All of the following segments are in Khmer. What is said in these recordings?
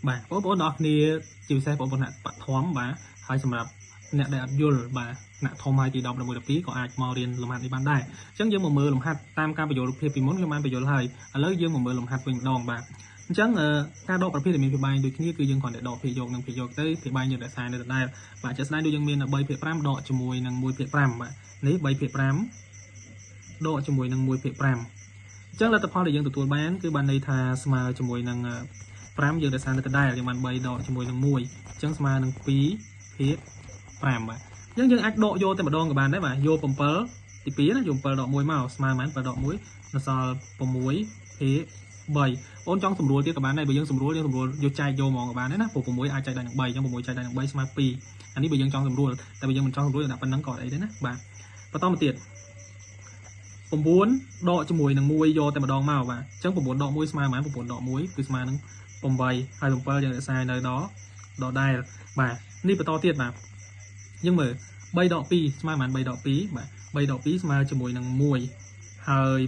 បាទបងប្អូនទាំងអស់គ្នាជាពិសេសបងប្អូនអ្នកបឋមបាទហើយសម្រាប់អ្នកដែលអត់យល់បាទអ្នកធំហើយទី10 11 12ក៏អាចមករៀនលំហាត់នេះបានដែរអញ្ចឹងយើងមកមើលលំហាត់តាមការបញ្យល់រូបភាពពីមុនខ្ញុំបានបញ្យល់ហើយឥឡូវយើងមកមើលលំហាត់វិញម្ដងបាទអញ្ចឹងការដកប្រភេទដែលមានភាគបែងដូចគ្នាគឺយើងគ្រាន់តែដកភាគយកនិងភាគយកទៅភាគបែងយើងរក្សានៅដដែលបាទជាក់ស្ដែងដូចយើងមាន3ភាគ5ដកជាមួយនឹង1ភាគ5បាទនេះ3ភាគ5ដកជាមួយនឹង1ភាគ5អញ្ចឹងលទ្ធផលដែលយើងទទួលបានគឺបានន័យថាស្មើជាមួយនឹង5យើងរក្សានៅដដែលយើងបាន3ដកជាមួយនឹង1អញ្ចឹងស្មើនឹង2ភាគ5បាទអញ្ចឹងយើងអាចដកយកតែម្ដងក៏បានដែរបាទយក7ទី2ណាយក7ដក1មកស្មើប៉ុន្មាន7ដក1នៅសល់6ភាគ3អូនចង់សម្រួលទៀតក៏បានដែរបើយើងសម្រួលយើងសម្រួលយកចែកយកហ្មងក៏បានដែរណាព្រោះ6អាចចែកได้នឹង3អញ្ចឹង6ចែកได้នឹង3ស្មើ2អានេះបើយើងចង់សម្រួលតែបើយើងមិនចង់សម្រួលយើងដាក់ប៉ុណ្ណឹងក៏អត់អីដែរណាបាទបន្តមកទៀត9ដកជាមួយនឹង1យកតែម្ដងមកបាទអញ្ចឹង9ដក1ស្មើប៉ុន្មាន9ដក1គឺស្មើនឹង8ហើយ7យើងរក្សានៅដល់ដដែលបាទនេះបន្តទៀតបាទយើងមើល3ដក2ស្មើប៉ុន្មាន3ដក2បាទ3ដក2ស្មើជាមួយនឹង1ហើយ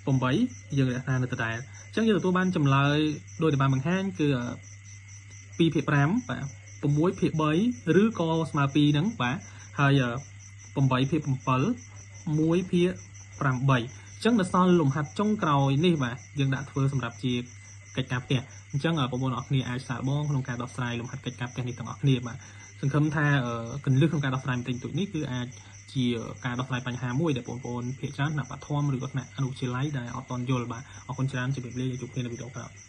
8យើងរក្សានៅដដែលអញ្ចឹងយើងទទួលបានចម្លើយដោយដែលបានបង្ហាញគឺ2ភាគ5បាទ6ភាគ3ឬក៏ស្មើ2ហ្នឹងបាទហើយ8ភាគ7 1ភាគ8អញ្ចឹងនៅសល់លំហាត់ចុងក្រោយនេះបាទយើងដាក់ធ្វើសម្រាប់ជាកិច្ចការផ្ទះអញ្ចឹងបងប្អូនអរគ្នាអាចសាកល្បងក្នុងការដោះស្រាយលំហាត់កិច្ចការផ្ទះនេះទាំងអស់គ្នាបាទសង្ឃឹមថាកន្លឹះក្នុងការដោះស្រាយបន្តិចបន្តួចនេះគឺអាចជាការដោះស្រាយបញ្ហាមួយដែលបងប្អូនភាគច្រើនថ្នាក់បឋមឬក៏ថ្នាក់អនុវិទ្យាល័យដែលអត់ទាន់យល់បាទអរគុណច្រើនជម្រាបលាជួបគ្នានៅវីដេអូក្រោយ។